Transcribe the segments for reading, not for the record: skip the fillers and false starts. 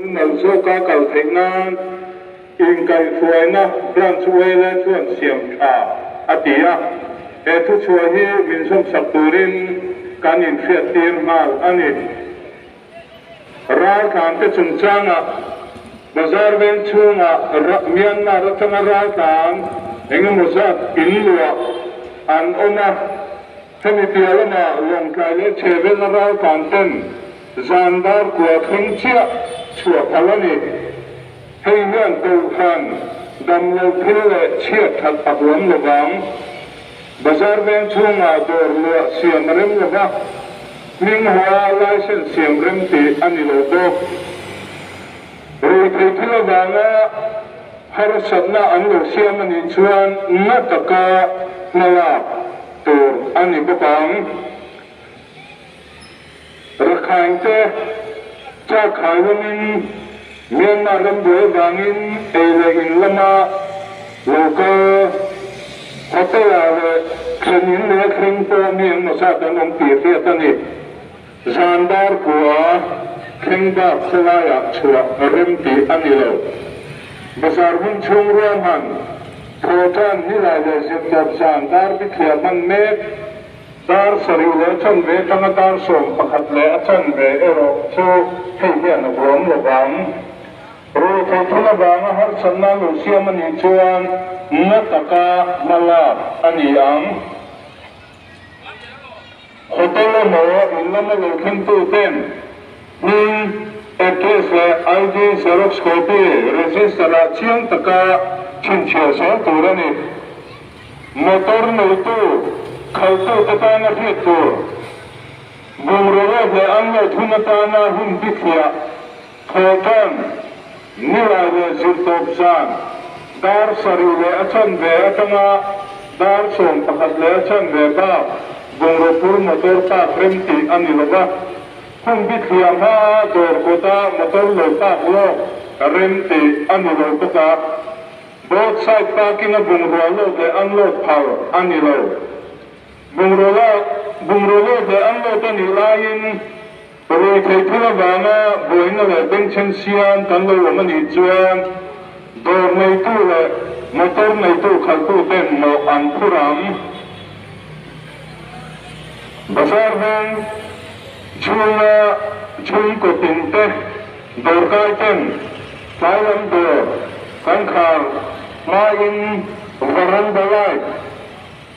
Mumal zawka kal theih nan inkaihhruaina Branch YLA chuan siam tha a ti a, he thuchhuah hi min zawmsak turin kan inhriattir nghal a ni. Raltlante chungchangah Bazar veng chhungah Myanmar atanga raltlan engemaw zat inluah an awm a, hemi piah lamah Lawngtlai leh Chhevela raltlan ten zan dar kua thleng chiah chhuah phal a ni. Hei hian Kohhran damlo thil leh chhiat that a huam lovang. Bazar veng chhungah dawr luah siam a rem lova, hming hoa license siam rem tih a ni lo bawk. Ruithei thil avanga harsatna an lo siam a nih chuan na taka hmalak tur a ni bawk ang. Rakhine-te chakkhai lamin Myanmar ram buai avangin ei leh in lama lo kal hotel-ah leh thlen in leh thleng pawh mi engmaw zat an awm tih hriat a ni. Zan dar kua thleng bak khawlaiah chhuah rem tih a ni lo. Bazar hmun chhung ruahman Thawhtan Nilai leh Zirtawp zan dar bithliah hman mek. Dar sarih leh a chanve atanga dar 11 leh a chanve erawh chu hei hian a huam lo vang. Ruihtheih thil avanga harsatna lo siam a nih chuan na taka hma lak a ni ang. Hotel emaw in lama lo thlengtu ten hming, address leh ID xerox copy register-ah chiang taka chhinchhiah zel tur a ni. Motor neitu, khalhtute tana hriat tur, bungraw lawk leh an load hun atana hun bithliah, thawhtan, nilai leh zirtawp zan, dar sarih leh a chanve atanga dar 11 leh a chanve bak bungraw phur motor park rem tih a ni lo va, hun bithliah hmaa dawr kawta motor lo park lawk rem tih a ni lo bawk a. Both side parking a bungrua load leh unload phal a ni lo. Bungrua lak, bungrua load leh unload a nih laiin ruihtheih thil avanga buaina leh bengchheng siam kan lo awm a nih chuan dawr neitu leh motor neitu khalhtu ten mawh an phur ang. Bazar veng chhunga chhungkaw tinte Dawrkai ten tlai lam dawr kan khar hmain veranda light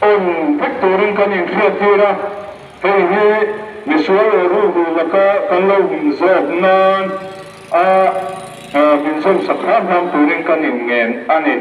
on vek turin kan inhriattir a, hei hi misual leh rulru laka kan lo hum zawk nan a min zawmsak hram hram turin kan inngen a ni.